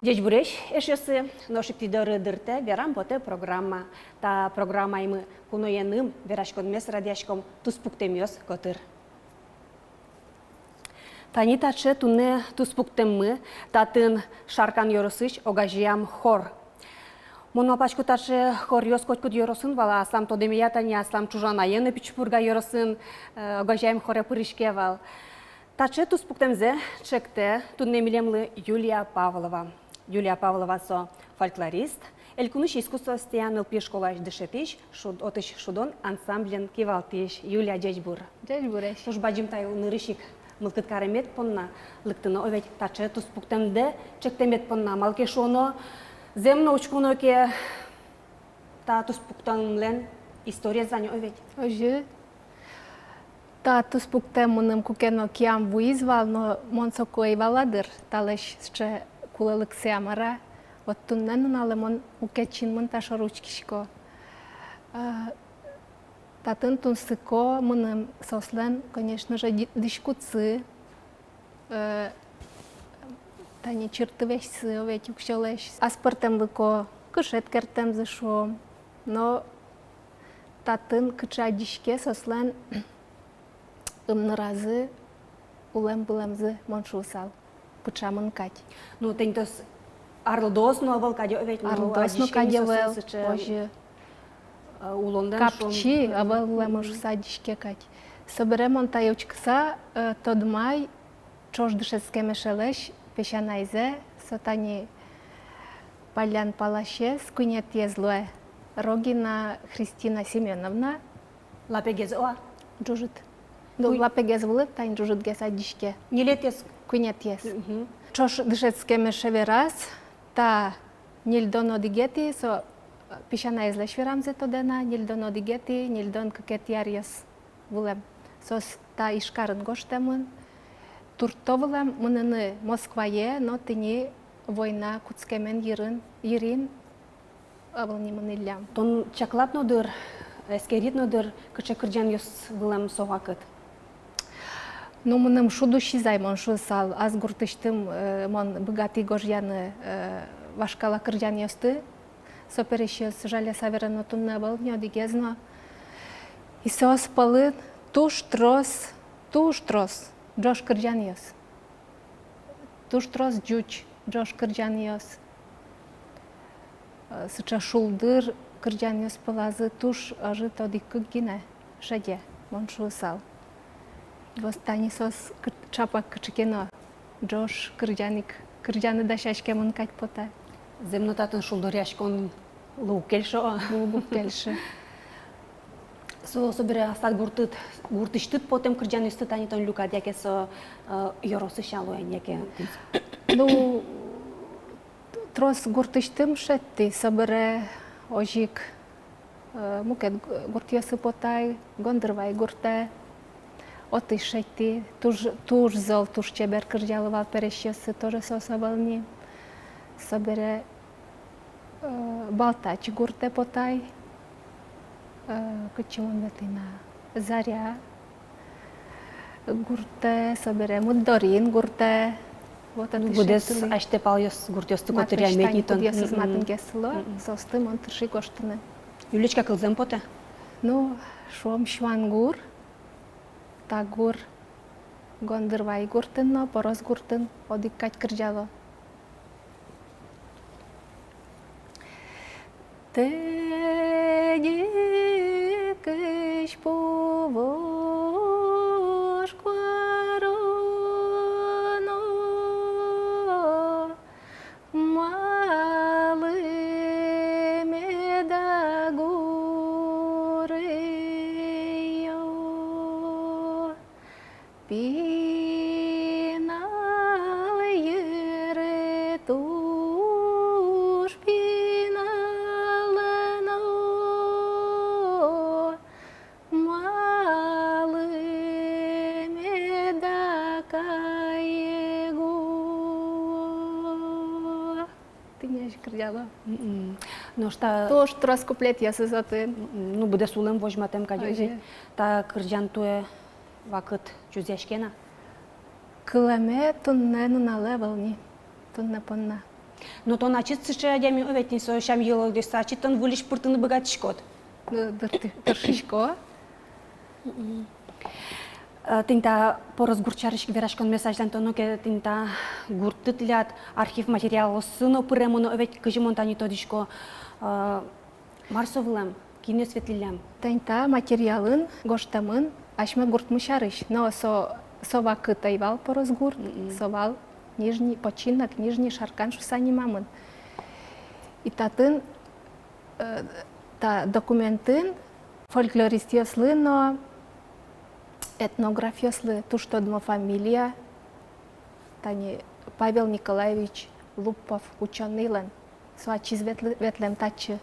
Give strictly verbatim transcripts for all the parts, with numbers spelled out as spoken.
Ӟечбуресь, эшъёсы! Нош ик тӥ доры дыртэ «Верам потэ» программа. Та программаямы куноеным вераськонмес радъяськом туспуктэмъёс котыр. Тани таӵе туннэ туспуктэммы. Татын Шаркан ёросысь огазеям хор. Мон малпасько, таӵе хоръёс котькуд ёросын вал, аслам тодэмея тани аслам ӵужанаен но Пичи Пурга ёросын, э, огазеям хоре пыриське вал. Таӵе туспуктэмзэ чектэ туннэ милемлы Юлия Павлова. Юлия Павлова со фольклорист, элькунысь искусствоосъя нылпи школаысь дышетӥсь, шуд-, отысь «Шудон» ансамблен кивалтӥсь. Юлия, ӟечбур. Ӟечбуресь. Туж бадӟым тае нырысь ик мылкыд каремед понна, лыктыны, о ведь, таӵе туспуктэмдэ чектэмед понна. Малы ке шуоно, зэм но учконо ке, та туспуктэмлэн историез вань, о ведь. Озьы. Та туспуктэм мыным куке но киям вуиз вал, но мон соку ӧй вала дыр, талэсь сыӵе кулэлыксэ-а, мар-а. Вот туннэ нуналэ мон мукет синмын та шоры учкисько. А, татын тунсыко мыным соослэн, конечно же, ди-, дӥськутсы, э, тани чыртывесьсы, о ведь, уксёлэсь. Аспӧртэмлыко кышет кертэмзы, шуом. Но татын кыӵе адӟиське соослэн ымныразы, улэм-вылэмзы, мон шуысал, пыӵамын кадь. Ну, тӥни тос арлыдоос но ӧвӧл кадь, о ведь, но арлыдоос но адӟиське кадь ӧвӧл, соослэн сыӵе, озьы, э, улонлэн, капчи, шуом, ӧвӧл улэмын шуыса адӟиське кадь. Собере мон тае учкыса, э, тодмай ӵош дышетскем эшелэсь песянайзэ, со тани паллян паласез, куинетӥез луэ, Рогина Христина Семёновна. Лапегез-а? Ӝужыт. Ну, куи- лапегез вылын тани ӝужытгес адӟиське. Ньылетӥез? Куинетӥез. Мгм. Ӵош дышетскем эше вераз, та ньыльдон одӥгетӥ, со, э, песянаезлэсь верамзэ тодэ на, ньыльдон одӥгетӥ, ньыльдон кыкетӥ аръёс вылэм. Соос та Ижкарын гожтэмын. Туртто вылэм мыныны Москвае, но тӥни война кутскемен йырын, йырин ӧвӧл ни мынӥллям. Тон чаклад но дыр, эскерид но дыр, кыӵе кырӟанъёс вылэм со вакыт? Ну, мыным шуд усиз ай, мон шуысал, ас гуртысьтым, э, мон быгатӥ гожъяны, э, вашкала кырӟанъёсты. Со пересьёс, жаляса верано, туннэ ӧвӧл ни одӥгез но. И соос пӧлын туж трос, туж трос ӝож кырӟанъёс. Туж трос ӟуч ӝож кырӟанъёс. Э, сыӵе шулдыр кырӟанъёс пӧлазы туж ӧжыт одӥг-кык гинэ шеде, мон шуысал. Вот тани соос кы-, чапак кыӵе ке но ӝож кырӟан ик, кырӟаны дасяськемын кадь потэ. Зэм но, татын шулдыръяськон луэ уг кельшы. Луэ уг кельшы. Со, собере аслад гуртыд, гуртысьтыд потэм кырӟанъёсты тани тон люкад, яке со, э, ёросысь-а луэ, яке? Ну, трос гуртысьтым шедьтӥ, собере озьы ик, э, мукет г-, гуртъёсы потай, Гондырвай гуртэ, отысь шедьтӥ, туж, туж зол, туж чебер кырӟало вал пересьёсы, тоже соос ӧвӧл ни. Собере, э, Балтач гуртэ потай, э, кытчы мон ветлӥ на, Заря гуртэ, собере Мыддорин гуртэ. Вот. Ну, отысь быдэс шедьтӥ. Асьтэ палъёс гуртъёсты котыръямед ни тон. Мар-а, кудъёсыз, мгм, матынгес луо, мгм, соосты мон тырши гожтыны. Юлечка, кылзэм потэ? Ну, шуом, Сюан гур, Тагур, Гондырвай гуртын но, Порос гуртын одӥг кадь кырӟало. Тӧдьы кызьпу вож куароно, малы меда гурыё? Пинал йыры туж пинал но, малы меда кайыгуо. Тӥни озьы кырӟало. Мгм. Нош та туж трос куплетъёсыз отын. Мгм. Ну, быдэс улэм возьматэм кадь. Озьы. Та кырӟан туэ вакыт чузъяське на? Кылэме туннэ нуналэ ӧвӧл ни, туннэ понна. Но тон ачид сыӵе адями, о, ведь, тӥни со сям-йылолъёсты ачид тон выльысь пыртыны быгатӥськод. Э, дыр-, тыр-, тыршисько. Э, тӥни та Порозгурт сярысь вераськонмес азьланьтоно ке, тӥни та гуртты тӥляд архив материалъёсы но пыремын, о, ведь, кызьы мон тани тодӥсько. Э, мар со вылэм, кинъёс ветлӥллям? Тӥни та материалын гожтэмын асьме гуртмы сярысь, но со, со вакыт ӧй вал Порозгурт, мгм, со вал Нижний, починок Нижний Шаркан шуыса нимамын. И татын, э, та документын фольклористъёслы но этнографъёслы туж тодмо фамилия, тани Павел Николаевич Лупов, учёныйлэн. Со ачиз ветлы-, ветлэм татчы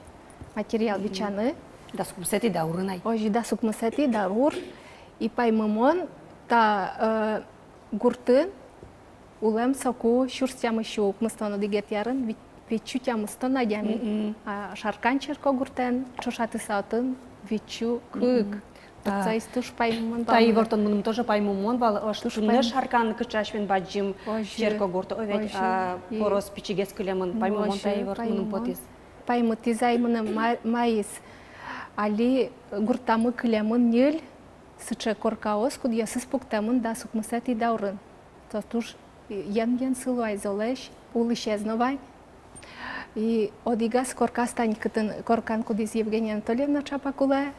материал, мгм, бичаны. Дас укмысэтӥ даурын ай. Озьы, дас укмысэтӥ даур. И паймымон, та, э, гуртын улэм соку сюрс тямыссю укмыстон одӥгетӥ арын вить-, витьсю тямыстон адями. Мгм. А Шаркан черкогуртэн ӵошатыса отын витьсю кык. Мгм. Та, та иворт тон мыным тоже паймымон вал, озьы, туж туннэ паймы-, Шаркан кыӵе асьмелэн бадӟым, озьы, черкогурт, о, ведь, озьы, а, и порос пичигес кылемын, паймымон, озьы, та иворт мыным, паймымон, потӥз. Паймытӥз ай мыным ма-, маиз. Али гуртамы кылемын ньыль сыӵе коркаос, кудъёсыз пуктэмын дас укмысэтӥ даурын. Со туж ен-ен сыло ай золэсь, улӥсез но вань. И одӥгаз корказ, тани кытын коркан, кудӥз Евгения Анатольевна ӵапак улэ,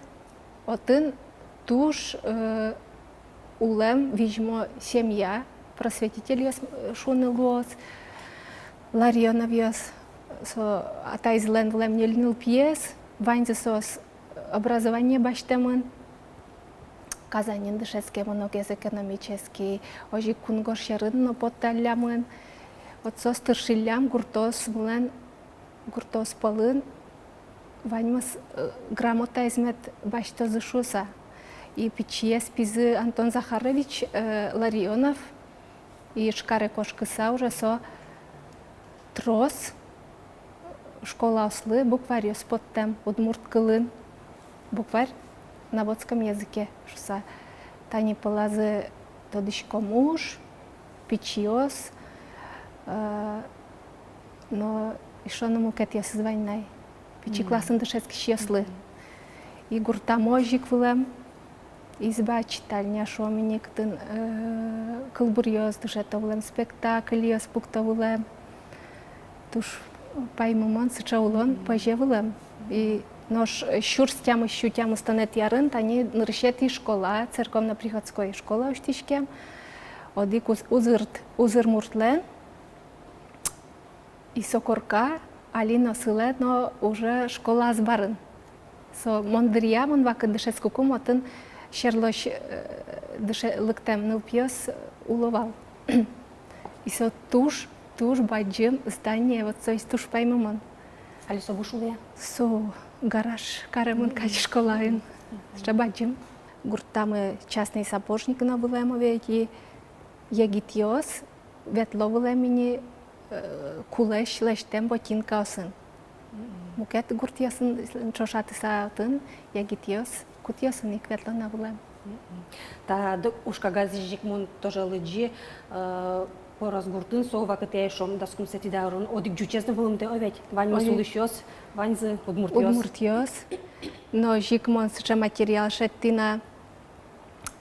отын туж, э, улэм визьмо семья, просветительёс, э, шуыны луоз, Ларионовъёс, со атаезлэн вылэм ньыль нылпиез, ваньзы соос образование басьтэмын, Казаньын дышетскемын, огез экономический, озьы ик кунгож сьӧрын но потталлямын. Вот соос тыршиллям гуртоосмылэн, гуртоос пӧлын ваньмыз, э, грамотаез мед басьтозы шуыса. И пичиез пизы Антон Захарович, э, Ларионов, Ижкаре кошкыса уже со трос школаослы букварьёс поттэм удмурт кылын. Букварь на вотском языке шуыса. Тани пӧлазы тодӥськом уж, пичиос, э, но эшшо но мукетъёсыз вань на ай. Пичи классын дышетскисьёслы. И гуртамы озьы ик вылэм изба-читальня, шуом ини, кытын, э, кылбуръёс дышето вылэм, спектакльёс пукто вылэм. Туж паймымон, сыӵе улон пӧзе вылэм. И нош сюрс тямыссю тямыстонэтӥ арын тани нырысетӥ школа, церковно-приходской школа усьтӥськем. Одӥг уз-, узырт-, узырмуртлэн И со корка али но сылэ, но уже школа азбарын. Со мон дыръя, мон вакыт дышетскыкум, отын сьӧрлось, э, дыше-, лыктэм нылпиос, э, уло вал. И со туж, туж бадӟым здание, вот соиз туж паймымон. Али со буш улэ-а? Со гараж каремын кадь школаын. Сыӵе бадӟым. Гуртамы частный сапожник но вылэм ведь, и егитъёс ветло вылэм ини, э, кулэсь лэсьтэм ботинкаосын. Мгм. Мукет гуртъёсын ӵошатыса, отын егитъёс кутъёсын ик ветло на вылэм. Мгм. Та д-, уж кагазысь ик мон тоже лыдӟи, э, Порозгуртын со вакытэ, шуом, дас укмысэтӥ даурын одӥг ӟучез но вылымтэ, о ведь, ваньмыз улӥсьёс, ваньзы удмуртъёс. Удмуртъёс. Но озьы ик мон сыӵе материал шедьтӥ на.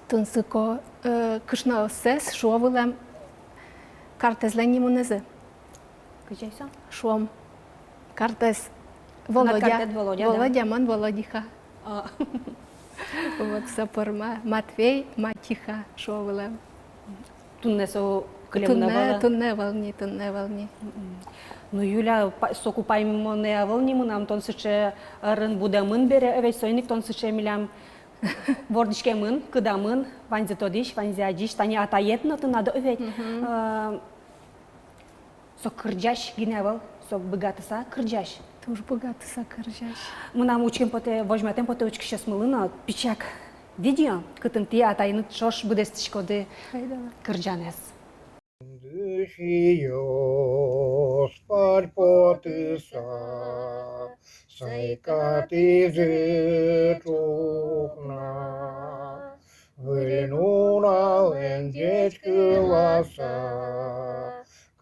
Тунсыко, э, кышнооссэс шуо вылэм картэзлэн нимынызы. Кызьы со? Шуом. Картэз. Тынад Володя. Картэд Володя, да? Володя, мон Володиха. А. Вот со пӧрма. Матвей, Матиха шуо вылэм. Туннэ со кылемын-а вал-а? Туннэ, туннэ ӧвӧл ни, туннэ ӧвӧл ни. Мгм. Ну, Юля, па-, соку паймымон ӧвӧл ни мынам, тон сыӵе ӧрын будэмын бере, ведь соин ик тон сыӵе милям вордӥськемын, кыдамын, ваньзэ тодӥсь, ваньзэ адӟись, тани атаед но тынад, о ведь. Мгм. Э, со кырӟась гинэ ӧвӧл, со быгатыса кырӟась. Туж быгатыса кырӟась. Мынам учкем потэ, возьматэм потэ учкисьёсмылы но пичак видео, кытын тӥ атаеныд ӵош быдэстӥськоды кырӟанэз. Дышиос пальпотыса, сайкатӥзы ӵукна, выль нуналэн ӟечкыласа,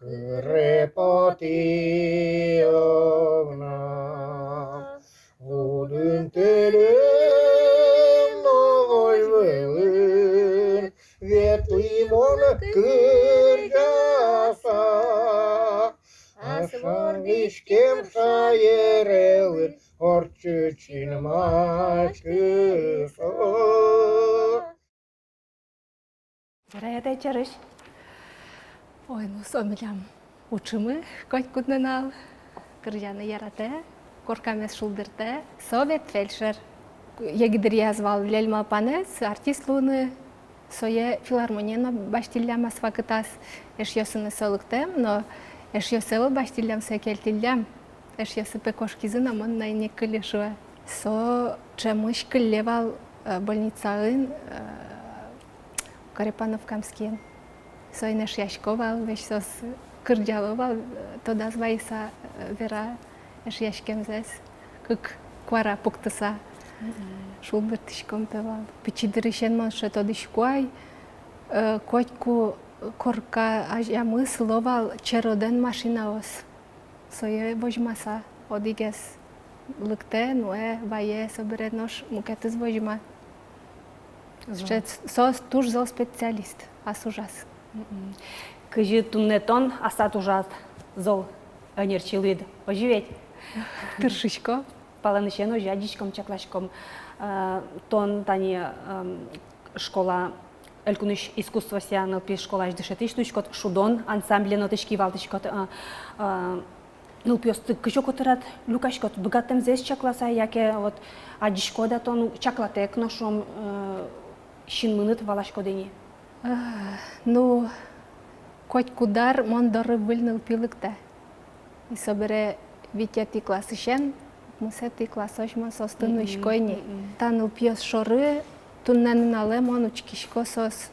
Репатиовна, вудын тэлен но вой вылын ветлӥ мон кырӟаса, асьмеос виськем шаерелы ортчытӥм маськыса. Верай, атай, сярысь. Ой, ну со милям учымы котькуд нунал. Кырӟаны яратэ, коркамес шулдыртэ. Со вет фельдшер. Егит дыръяз вал ляль малпанэз артист луыны. Сое филармониын но басьтӥллям ас вакытаз. Эшъёсыныз со лыктэм, но эшъёсы ӧвӧл басьтӥллям, сое кельтӥллям. Эшъёсы пе кошкизы но, мон на ини кылӥ шуэ. Со ӵемысь кылле вал, э, больницаын, э, Корепанов-Камскиен. Соин эшъясько вал, весь соос кырӟало вал, э, тодаз вайыса, э, вера эшъяськемзэс, кык куара пуктыса. Мгм. Шулдыртӥськом пе вал. Пичи дырысен мон сыӵе тодӥсько ай, э, котьку корка азямы сыло вал черодэн машинаос. Сое возьмаса, одӥгез лыктэ, нуэ, вае, собере нош мукетыз возьма. Зол. Сыӵе, соос туж зол специалист ас ужаз. Мгм. Кызьы туннэ тон асад ужад зол ӧнерчи луид, озьы ведь? Тыршисько. Палэнысен озьы адӟиськом, чакласьком. Э, тон тани, эм, школа, элькунысь искусствоосъя нылпи школаысь дышетӥсь луиськод, «Шудон» ансамблен отысь кивалтӥськод, э, э, нылпиосты кызьы котырад люкаськод, быгатэмзэс чакласа, яке вот адӟиськод-а тон, чаклатэк но, шуом, э, синмыныд валаськод ини? Э, ну, котькуд ар мон доры выль нылпи лыктэ. И собере витетӥ классысен укмысэтӥ классозь мон соосты нуисько ини. Мгм. Та нылпиос шоры туннэ нуналэ мон учкисько соос,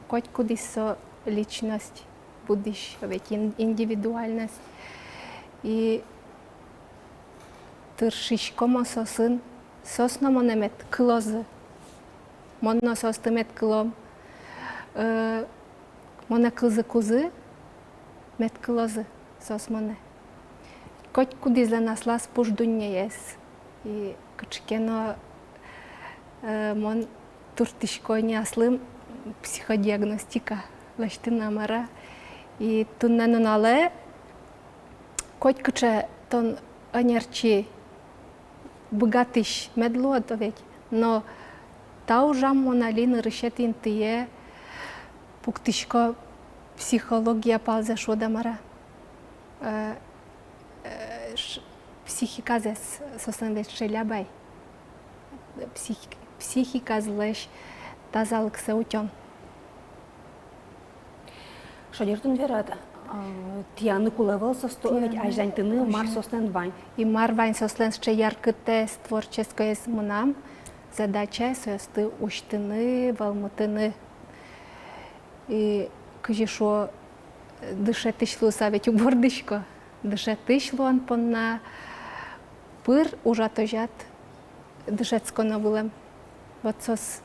котькудӥз со личность, будӥсь ведь ин-, индивидуальность. И тыршисько мон соосын, соос но монэ мед кылозы. Мон но соосты мед кылом. Э, монэ кылзыкузы, мед кылозы соос монэ. Котькудӥзлэн аслаз пуш дуннеез. И кыӵе ке но, э, мон турттӥсько ини аслым психодиагностика лэсьтыны, мар-а. И туннэ нуналэ котькыӵе тон ӧнерчи быгатӥсь мед луод ведь. Но та ужам мон али нырысетӥ интые пуктӥсько психология палзэ, шуод-а, мар-а. Э, э, ш-, психиказэс, соослэн ведь шелябай. Психи-, психиказлэсь тазалыксэ утён. Шонер тон верад, а, тӥяны кулэ ӧвӧл соосты, тӥяны, ведь азьланьтыны, мар соослэн вань. И мар вань соослэн сыӵе яркытэз, творческоез, мынам задача соосты усьтыны, вӧлмытыны. И кызьы шуо, дышетӥсь луыса ведь уг вордӥськы. Дышетӥсь луон понна пыр ужатозяд дышетсконо вылэм. Вот соос,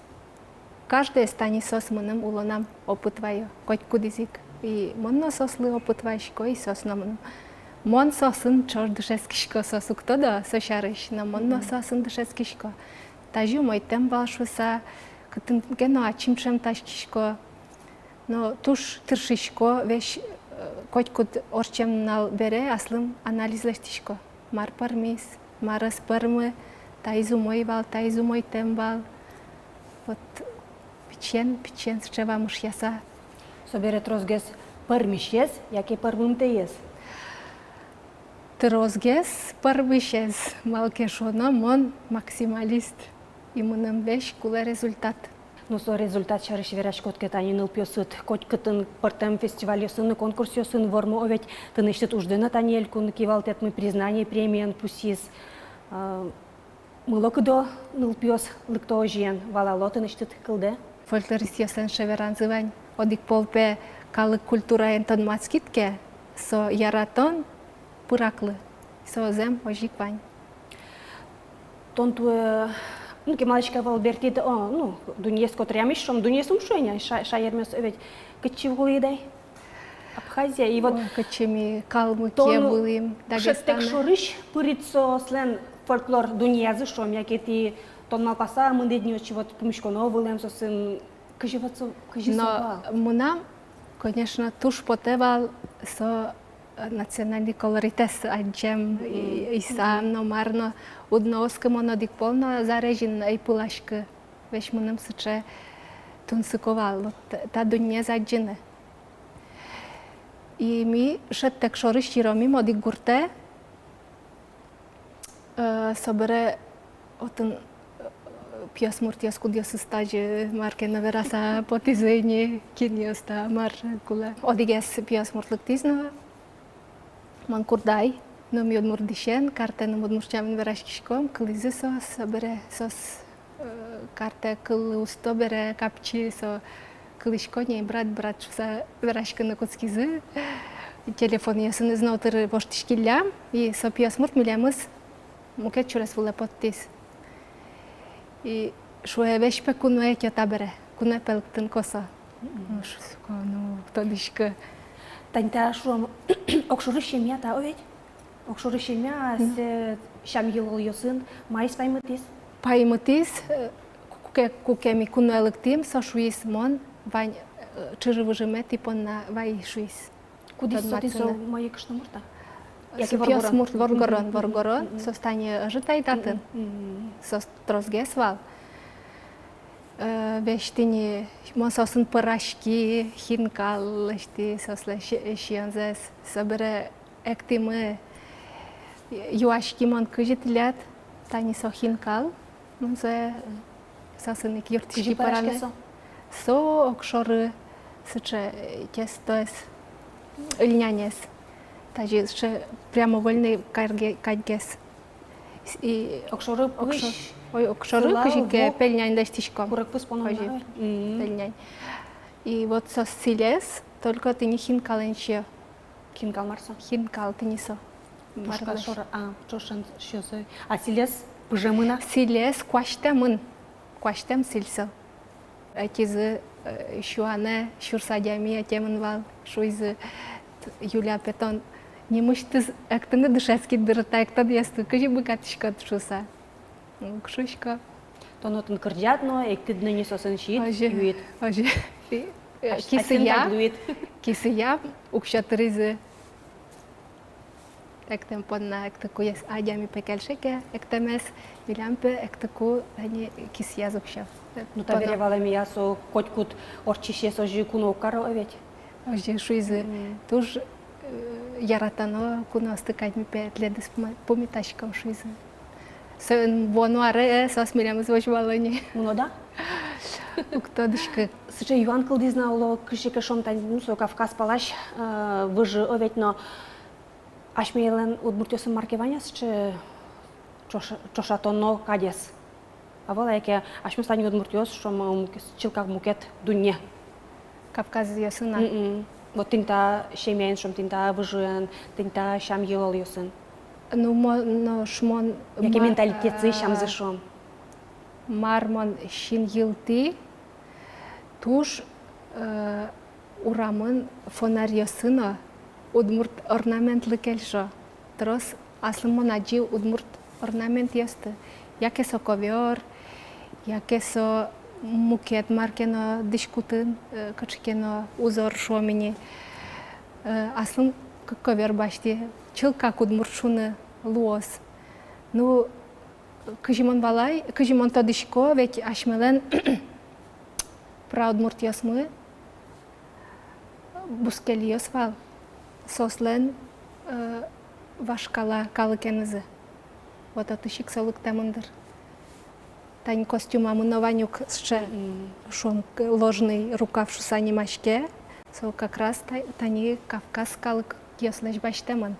каждоез тани соос мыным улонам опыт ваё, котькудӥз ик. И мон но соослы опыт вайисько, и соос но мыным. Мон соосын ӵош дышетскисько, соос уг тодо со сярысь, но мон но соосын дышетскисько. Тазьы умойтэм вал шуыса, кытын ке но ачим ӵемтаськисько. Но туж тыршисько, весь, э, котькуд ортчем нунал бере аслым анализ лэсьтӥсько. Мар пӧрмиз, мар ӧз пӧрмы, таиз умой вал, таиз умойтэм вал. Вот пичиен, пичиен сыӵе вамышъяса. Собере тросгес пӧрмисез яке пӧрмымтэез? Тросгес пӧрмисез, малы ке шуоно, мон максималист, и мыным весь кулэ результат. Ну, со результат сярысь вераськод ке, тани нылпиосыд котькытын пӧртэм фестивальёсын но конкурсъёсын вормо, о ведь, тынэсьтыд уждэ но тани элькун кивалтэтмы признание премиен пусйиз. А, мыло-кыдо нылпиос лыкто озьыен, валало тынэсьтыд кылдэ? Фольклористъёслэн сыӵе веранзы вань: одӥг пол пе калык культураен тодматскид ке, со яратон пыраклы, со зэм озьы ик вань. Тон туэ, ну, кемалась ке ӧвӧл бертӥд, о, ну, дуннеез котыръямысь, шуом, дуннеез ум шуэ ини, ша-, шаермес, о ведь, кытчы вуылӥд ай? Ак-, Хазя, и вот... Ой, кыӵе ми Калмыкие вылӥм, Дагестанэ. Тон шӧдтэк шорысь пырид соослэн фольклор дуннеязы, шуом, яке тӥ тон малпаса мынӥд ни, отчы вот пумиськоно вылэм соосын, кызьы вот со, кызьы со вал? Но мынам, конечно, туж потэ вал со, э, национальный колоритэз адӟем, и, исам но мар но, уд но оскы мон одӥг пол но зарезьын ӧй пыласькы. Весь мыным сыӵе тунсыко вал, вот, та, та дуннеез адӟыны. И ми шӧдтэк шорысь йыромим одӥг гуртэ, э, собере отын, э, пиосмуртъёс, кудъёсыз тазьы мар ке но вераса потӥзы ни, кинъёс та, мар кулэ. Одӥгез пиосмурт лыктӥз но, мон курдай, но ми удмурт дӥсен, картэным удмурт сямен вераськиськом, кылӥзы соос, собере соос, э, картэ кыллы усто бере капчи, со кылӥсько ни, брат, брат шуса вераськыны кутскизы. Телефонъёсыныз но тыр воштӥськиллям, и со пиосмурт милемыз мукет сюрес вылэ поттӥз. И шуэ: «Весь пе куное ӧте табере, куное пе лыктыны косо». Мгм. Ну, шуисько, ну, тодӥсько. Тани та, шуом, огшоры семья та, о ведь? Огшоры семья, мгм, асьсэ сям-йылолъёсын маиз паймытӥз? Паймытӥз, э, куке, куке ми куное лыктӥм, со шуиз: «Мон вань, э, чыжы-выжыме тӥ понна вай», — шуиз. Кудӥз со тӥни, со тодматсыны. Мае кышномурт-а? Яке со воргорон? Пиосмурт, воргорон, мгм, воргорон. Мгм. Соос тани ӧжыт ай татын. Мгм. Соос тросгес вал. Э, весь тӥни, мон соосын пӧраськи, хинкал лэсьтӥ соослэн си-, сиёнзэс. Собере эктӥмы, юаськи мон: «Кызьы тӥляд тани со хинкал?» Мон сое, соосын ик юрттӥськи пӧраны. Кызьы пӧраське со? Со огшоры сыӵе, э, тестоез, льнянез. Тазьы сыӵе прямоугольный карге-, кадьгес. И огшоры, огшо-, пыысь, ой, огшоры сылал, кызьы ке ву, пельнянь лэсьтӥськом. Курегпуз понна. Озьы, ой. Мгм. Пельнянь. И вот со сӥлез только тӥни хинкалэн сиё. Хинкал мар со? Хинкал тӥни со. Пушказ шоры, а, ӵошен сиёзы. А сӥлез пыжемын-а? Сӥлез куасьтэмын. Куасьтэм сӥль со. Ӧтизы, э, сюанэ, сюрс адями ӧтемын вал, шуизы: «Юля пе, тон нимысьтыз эктыны дышетскид дыр, та эктонъёсты кызьы быгатӥськод?» — шуса. Уг шуисько. Тон отын кырӟад но, эктӥд но ни, соосын сиид, озьы, юид. Озьы. Ась-, кисыям, асьсэм таг луид. Кисыям уксё тыризы. Эктэм понна эктыкуез адями пе кельше ке, эктэмез, милям пе эктыку тани кисыяз уксё. Ну, табере валэмъя, со котькуд ортчисез озьы куно уг каро, о ведь? Озьы шуизы. Мгм. Туж, э, яратоно куноосты кадь ми пе тӥледыз пума-, пумитаськом, шуизы. Соин вуоно аре, э, соос милемыз возьмало ни. Мыно, да? Уг тодӥськы. Сыӵе юан кылдӥз на, оло, кызьы ке шуом тани, ну, со Кавказ палась, э, выжы, о ведь, но асьмелэн удмуртъёсын мар ке вань-а сыӵе ӵош-, ӵошатоно кадесь? Ӧвӧл-а, яке асьмеос тани удмуртъёс, шуом, мукет, чылкак мукет дунне? Кавказъёсын-а? М-м. Вот тӥни та семьяен, шуом, тӥни та выжыен, тӥни та сям-йылолъёсын. Ну, мо-, нош мон... Яке ма-, менталитетсы, э, сямзы, шуом. Мар мон син йылтӥ, туж, э, урамын фонарьёсы но удмурт орнаментлы кельшо. Трос аслым мон адӟи удмурт орнаментъёсты. Яке со ковёр, яке со мукет мар ке но дӥськутын, э, кыӵе ке но узор, шуом ини. Э, аслым к-, ковёр басьтӥ, чылкак удмурт шуыны луоз. Ну, кызьы мон валай, кызьы мон тодӥсько, ведь асьмелэн праудмуртъёсмы бускельёс вал, соослэн, э, вашкала калыкенызы. Вот отысь ик со лыктэмын дыр. Тани костюмамы но вань ук сыӵе, мгм, шуом, к-, ложный рукав шуса нимаське. Со как раз та-, тани Кавказ калыкъёслэсь басьтэмын.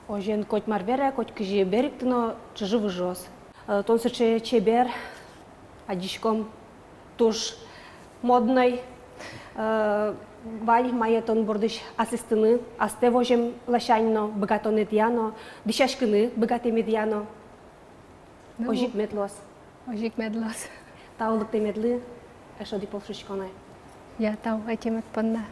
Озьыен, коть мар вера, коть кызьы берыктоно чыжы-выжыос. Э, тон сыӵе чебер, адӟиськом, туж модной, э, вань мае тон бордысь аслэсьтыны, астэ возем ласянь но, быгатонэтъя но, дӥсяськыны быгатэмедъя но. Ну, озьы ик мед луоз. Озьы ик мед луоз. Тау лыктэмедлы, эшшо одӥг пол шуиськом на. Я, тау ӧтемед понна.